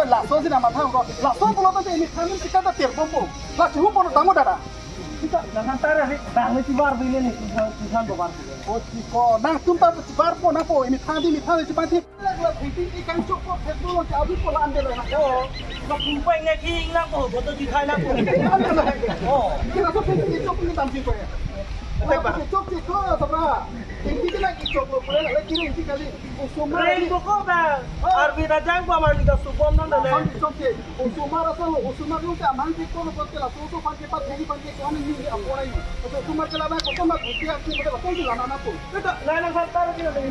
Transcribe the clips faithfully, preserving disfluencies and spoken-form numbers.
Laso si nama thang ko. Laso pulo tangte emethang si kata terbompo. La chuhu pulo tamo dada. Kita jangan tara ri, dah ni tibar bini ni, tuhan, tuhan babar. Oh, chiko, nangtum ta tibarpo nangpo, emethang di, emethang di, tibar di. Lak, lak, hiting ikan chokpo, phet pulo, si abi pulo ande lo nangpo. Oh, nangpo peng nge ki nangpo, boto di khai nangpo. Ande lo nangpo. Oh. Kira so hiting ichok ni tam chiko ya. Tebak. Ichok chiko, sabra. Hiting kira ichok lo, pura lagi kiri, hiting kali. Osomar. Rain ko ko ba. Oh. Arbi ta jang ko amar ni ka subom nang dale. Asam di chokche. Osomar asal lo, osomar lo ke amang ke ko lo ko ke laso oso pan ke pat heli pan ke ko ani ni apo rai. Oso osomar ke lana ko osomar ko ke aku ko ko lana na ko. Beta, lana sa tar ke lana.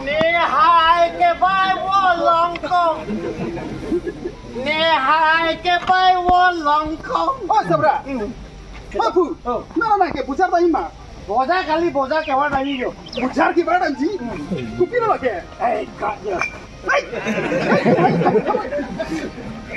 Nehai ke bai wo longkong. Nehai ke bai wo longkong. Oh, sabra. Hmm. Bapu, oh. Mana na ke bujar ta hima? Boja kali, boja ke war tani jo. Bujar ke war tani ji? Hmm. Kopi lo ke? Eh, ka jo. Hai.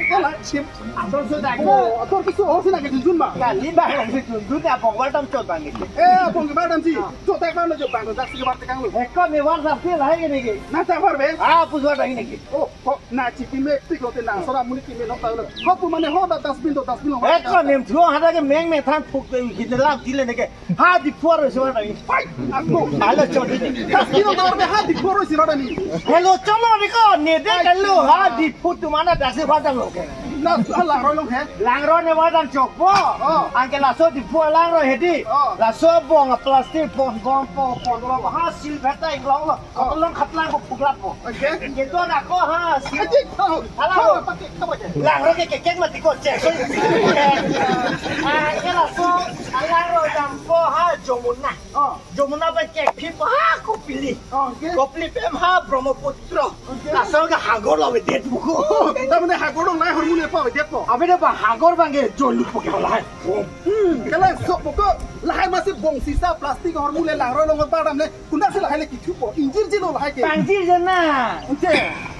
Kala chim. Ator so dak. Oh, ator ke so ho si na ke junjun ma. Kali ba si junjun, apong war tam chot bang ke. Eh, apong ke war tani ji. Ah. Chot tak war lo jo bang, dak si ke war tekang lo. Eh, ko me war dak si lahai ke ne ke. Na tak war be? Ah, pus war tani ne ke. Oh. Ko na chiki me pik lo te na sora muni ki me nok ta lo. Ko pu mane ho da dustbin do dustbin lo. Eh, ko nem thuo hada ke meng meng than phuk te ki de lap di le ne ke. Ha Diphu aro so na. Pai. Ako. Alo chot di. Dustbin lo ta ha Diphu aro si ro da ni. Hello, cholo ni ko ne de ke lo ha Diphu tu mana dasi pha dam lo ke. Na hala ro lo he. Langroi ne wa dan chokpo. Oh. Anke laso Diphu langroi hedi. Oh. Laso bong plastic bong bong po po lo ha sil beta inglong lo. Oh. Khatlang khatlang ko phuklap ko. Okay. Ke to na ko ha, si. Aji, oh, hala oh, ho. Pakai, pakai. Langroi ke ke ke mati ko che. Ah, ke laso, langroi dampo ha Jamuna. Oh. Jamuna pen ke phi pa ha Kopili. Oh, okay. Kopili pen ha Brahmaputra. Okay. Laso ke hagor lo avedet buku. Oh, ta mane hagor lo nai hormu le pa avedet ko. Abe de ba hagor bang ke jolu po ke lai. Hmm, kala so buku lahai masi bong sisa plastic hormu le langroi long ba dam le. Kunda si lahai le kithupo, ingjirje lo lahai ke. Pangjirje na. Ante.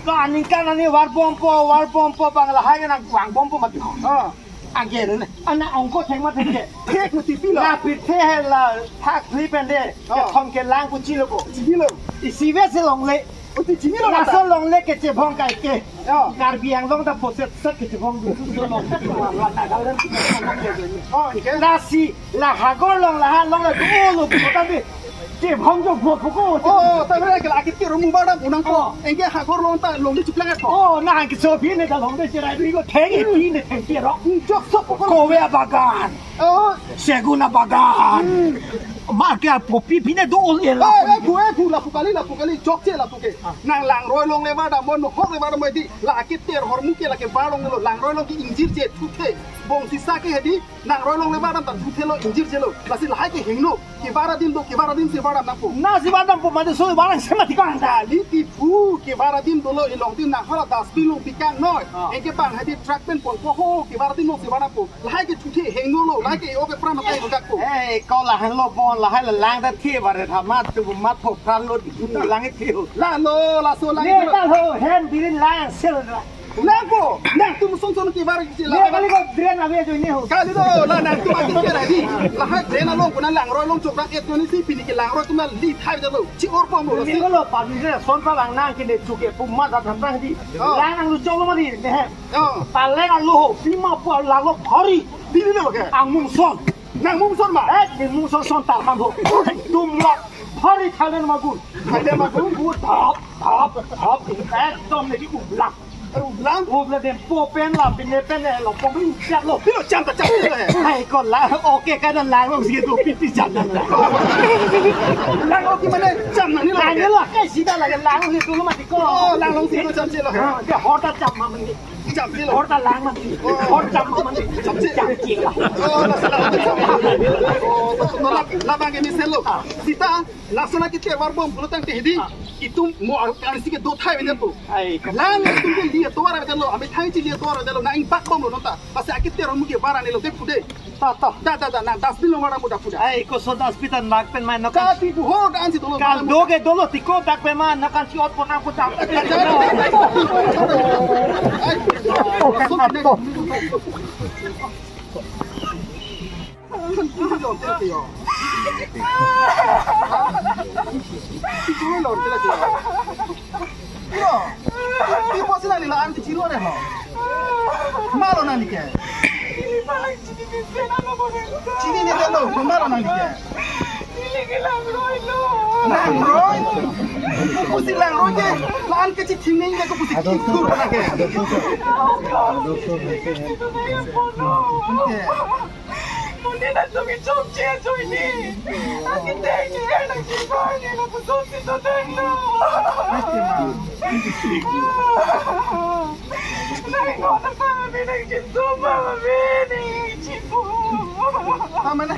Ka aningkan ani war bompo, war bompo bang lahai ke nang wang bompo mati. Ah. Anke ne. Ana ongko thek ma thek ke. Thek mati pilo. La pithe he la thak thli pen de. Ah. Kethom kelang pu chilo ko. Chilo. Isi ve si longle. Oti chini lo. Laso longle kechebong kai ke. Yo. Karbi Anglong ta poset set kechebong du. Oh, okay. Lasi, la hagor long, la ha long la du lo du ta bi. Chebong jo bot ko. Oh, ta mera ke la kit ke romu ba dam unang ko. Oh. Anke hagor long ta longle chiplang ko. Oh, na ke so phi ne ta longle cherai du ko theng e phi ne theng phi ro. Jok so ko. Kowe bagan. Oh. Segun abagan. Hmm. Mar ke apopi pine do ol el. Eh, eh, bu, eh, bu, lapu kali, lapu kali, chokche lapu ke. Ah. Nang langroi longle ba dam, mo hok le ba dam di, la ke ter hormu ke la ke ba longle lo, langroi long ke ingjirje, thuthe, bong sisa ke hedi, langroi longle ba dam ta thuthe lo, ingjirje lo, lasi lahai ke hingno, ke ba ra dim do, ke ba ra dim si ba dam nangpo. Na si ba dampo, mane so ba dam si mati ko anta. Kali Diphu, ke ba ra dim dolo, ilong dim nang hala dustbin lo bikang noi. Ah. Anke bang hedi truck pen ponpo ho, ke ba ra dim lo si ba dampo. Lahai ke thuthe hengno lo, lahai ke oke pran matai lo gakpo. Eh, ko lahai lo bon, lahai la lang ta the bare tha mat tu mat pho pran lo di ta lang the ho. La lo, laso lang. Ne lo. Ta ho, hen birin lang sel la. Lang ko, nangtum son son ke bare ke la. Ne kali ko drain ave jo ne ho. Kali lo, la nangtum ati ke la di. Lahai drain along ko na langroi long chok dak et ni si pini ke langroi tum na li thai lo. Chi or pom lo. Ni lo pa ni son pa lang nang ke ne chuke pu ma da tham tham di. Oh. Lang nang lo chok lo ma di ne he. Oh. Paleng alo ho, pima po lalo phari. Dili lo ke? Ang mungson. Nang mungson ma? Eh, ni mungson son tar ham ho. Tum lak phari thalen magun. Thalen magun? Bu thap, thap, thap. Ekdom ne ki ublang. Ublang? Ublang dem po pen la, pine pen ne lo, po bin chat lo. Pilo cham ta cham lo he. Hai ko la, okay ka na lang lo si do pi pi cham na. Lang lo ki mane cham na ni lo. Lang lo kai sida la lang lo si do lo mati ko. Oh, lang lo si do cham si lo he. Ah, dia hota cham ma mani. Cham si lo. Hota lang ma. Oh. Hota cham ma mani. Cham si. Cham si la. Oh, la sala. Oh, to, to, la, la bang ini selo. Sita, laso na kite war bom pulo tangte hedi. Itum mo al kan si ke do thai benda tu. Ai, ka- Lang itum ke liya tovar benda lo. Ami thai chi liya tovar benda lo. Na ing bak bom lo nonta. Pasi akit tero mu ke barang ni lo ke pude. Ta, ta. Da, da, da, na dustbin lo mara muda puda. Ai, ko so dustbin tan mak pen mai no kan. Kati bu ho dan si dolo. Kal do ke dolo tiko dak pen ma no kan si ot pon aku tak. Ai. Oh, kan ato. Chichui lo, kila chichui. Yo, pi pusi nangli la-an kechiro re ho. Malo nangli ke. Chinine det lo, malo nangli ke. Langroi. Pusi langroi ke. La-an kechithim nangli ke pusi kikur nang ke. Oke. Muni na tumi chom chia choi ni. Aki teng ni na kibai ni na puso si to teng na. Nai ko na pa mi na kitu ma ma mi ni chipu. Tama na.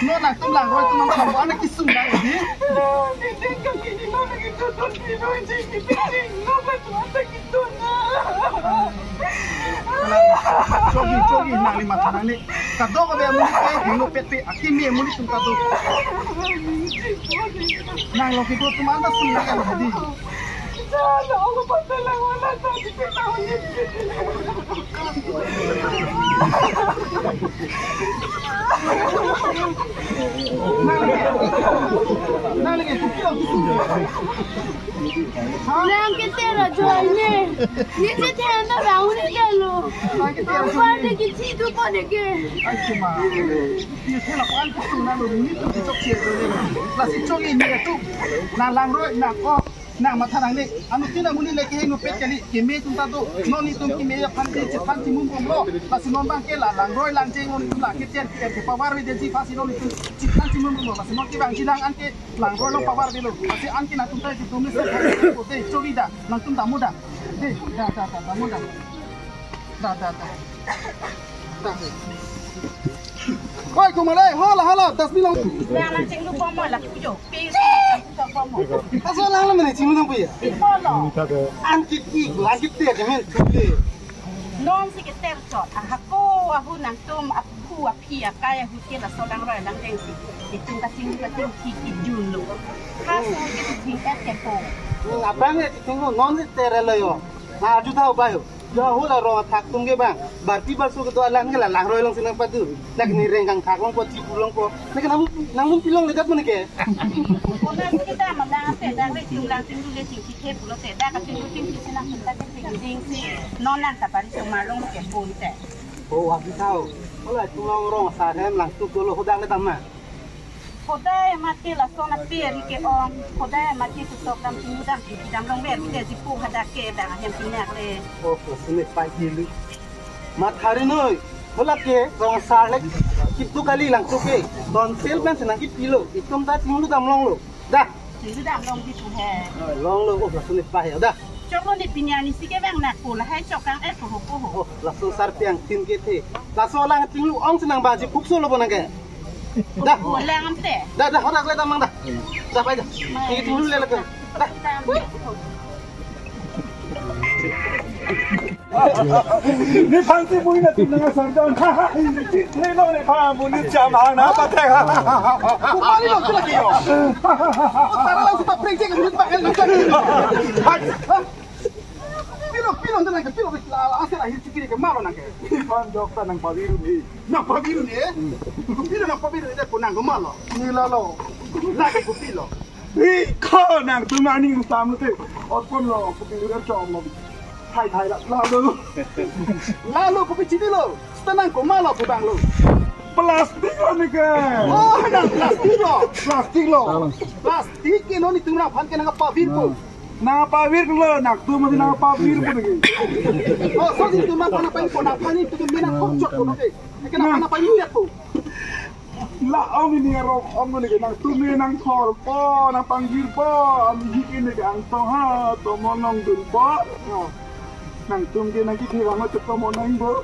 No na tum langroi tum ma ma na kisung lang di. Ni teng ka kini no na kitu to ni no ji ki teng no na tu ta kitu na. Chogi, chogi, nangli matha nangli. Kadokave amonit ke, hingno pet pe, akimi amonit atum kadok. Nang lo kitu atum anta sung nang lo di. Nang lagi, nang lagi, kitu atum sung. Nang ke tera joy ne. Ni je thenda bang ni ke lo. Nang ke tera joy ne. Apa de ke thi tu ko de ke. Ai cuma. Ni thela pan ko tu na lo ni tu chok che do ne. Lasi chok ni tu. Nang langroi nang ko. Nang matha nangne. Anuttin amonit le kehingno pet kali. Keme atum ta do. Non netum keme aphan ke chephan chimum bomlo. Lasi non bang ke la langroi langjeng non netum la ke chen ke ke pavar ve de ji pasi non netum chephan chimum bomlo. Lasi non ke bang jilang an ke langroi lo pavar velo. Lasi an ke nangtum ta ke tum ni se ko de chogi da. Nangtum damu da. De, da, da, da, damu da. Da, da, da. Da. Oi, kumare, hola, hola, dustbin lo. Bang nang chinglu pom mo la pujo. Pi, to pom mo. Aso lang lang mene chinglu nang puya. Pi pom lo. An kiti, an kiti ke men tuye. Non si ke ter chot. Ahako, ahu nangtum, aphu, aphi, akai, ahu ke laso langroi langjeng si. Itum kaching, kaching, ki, ki jun lo. Kaso ke ting et ke po. Abang e ting lo, non si ter lo yo. Na aju tau bayo. Ya hula rong athak atum ke bang. Barpi barso kedo alang ke la langroi along si nangpadu. Dak ni rengkang thak longpo, chipu longpo. Dak nang nang pilo le dat mene ke. Kona si kita malang se dak le chinglang chinglu le chingki ke pulo se dak ka chinglu chingki si nang kita ke chingding si. Non nang ta pari chomar long ke pon te. Oh, abi tau. Hola chunglong rong asar hem lang tu dolo hodang le tama. Hodai mati lason api ari ke-ong. Hodai mati susok dam tinglu dam tingki dam long ber bide jipu hadak ke dang ahem pinak le. Oh, sini pai hilu. Matha ri noi. Hola ke rong asar le. Kitu kali lang tu ke. Tonsil pen senang kipilo. Itum ta tinglu dam longlo. Dah. Tinglu dam long jipu he. Longlo, oh, lason ni pai ya. Dah. Choklo ni pinya ni si ke bang nak pula hai chokang eh poho poho. Oh, lason sar piang tin ke the. Lason lang tinglu ong senang baji pukso lo bonang ke. Dah. Ulang am te. Dah, dah, hodak le damang dah. Dah, pai dah. Ini dulu le lagi. Dah. Ni phansi bui na tum nang sardon. Ni no ni pha bui ni cham ha na pa thek. Kumari lo tu lagi yo. Tara lang si pa prank check ni pa el na check. Pilo, pilo, nang ke pilo, la, la, asal akhir chikiri ke malo nang ke. Ipan dokta nang paviru ni. Nang paviru ni, eh? Pilo nang paviru ni, ko nang ko malo. Ni lalo. Lagi ko pilo. Ih, ko nangtum aning sam te. Otpon lo, ko pilo chom lo. Thai thai la, lalo. Lalo ko pichi lo. Sta nang ko malo ko bang lo. Plastik lo ni ke. Oh, nang plastik lo. Plastik lo. Plastik ke non netum aphan ke nang pavir ko. Nang pavir lo, nangtum nang pavir ko lagi. Oh, so netum aphan pavir ko, nang aphan netum mena kok chok ko ke. Ke nang aphan pavir ko. La ong ni arong ong ni ke nangtum nang thor po, nang panggil po, ami hik ni ke angtong ha, tomon long dun po. Oh. Nangtum ke nang kithek ang chok tomon nang bo.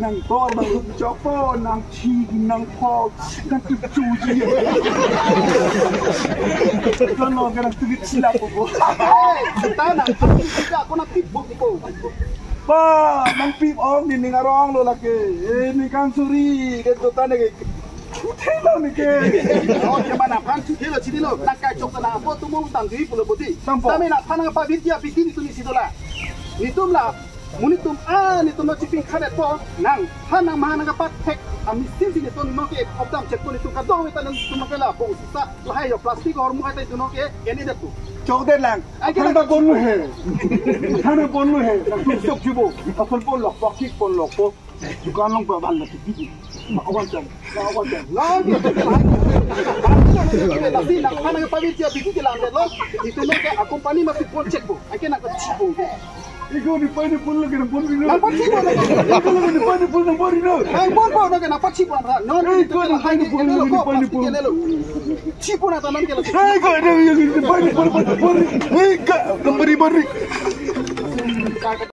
Nang tor nang chok po, nang thi nang phok, nang tup chu ji. Kan lo ke nang tup chila po po. Hey, ta nang tup chila ko nang pip bo po. Pa, nang pip ong ni ning arong lo lake. Eh, ni kan suri, ke to ta ne ke. Thelo ni ke. Oh, ke mana phan thelo chini lo. Nang kai chok ta na po tu mo tang di pulo bodi. Tang po. Tame nang aphan nang pavir dia bikin tu ni si dola. Netum la. Monit atum, ah, netum nangchiping khadet po, nang, ha nang maha nangkapat thek, ami sinsi netum nonke hopdam chek po netum kadokave ta netum nonke la bong sisa, lahai yo plastic ahormu hai ta netum nonke, kene det po. Chokdet lang. Ai, kena. Thang ta ponlo he. Thang ta ponlo he. Nang tum sok chibo. Apon ponlo, pokik ponlo po. Dukan along pa ban la tipi. Awan chan. Awan chan. Lagi. Lasi nang ha nangpavir dia biki ke lam det lo. Netum nonke a company masi pon chek po. Ai, kena ka chibo. Iko ni pineapple lagi nang pon bino. Nang pon chibo nang. Iko lagi ni pineapple nang pon bino. Nang pon po nang nang pon chibo nang. Non. Eh, iko ni pineapple lagi ni pineapple. Chibo nang tanan ke lagi. Eh, iko ada yang ni pineapple pon pon. Eh, ka kembali balik.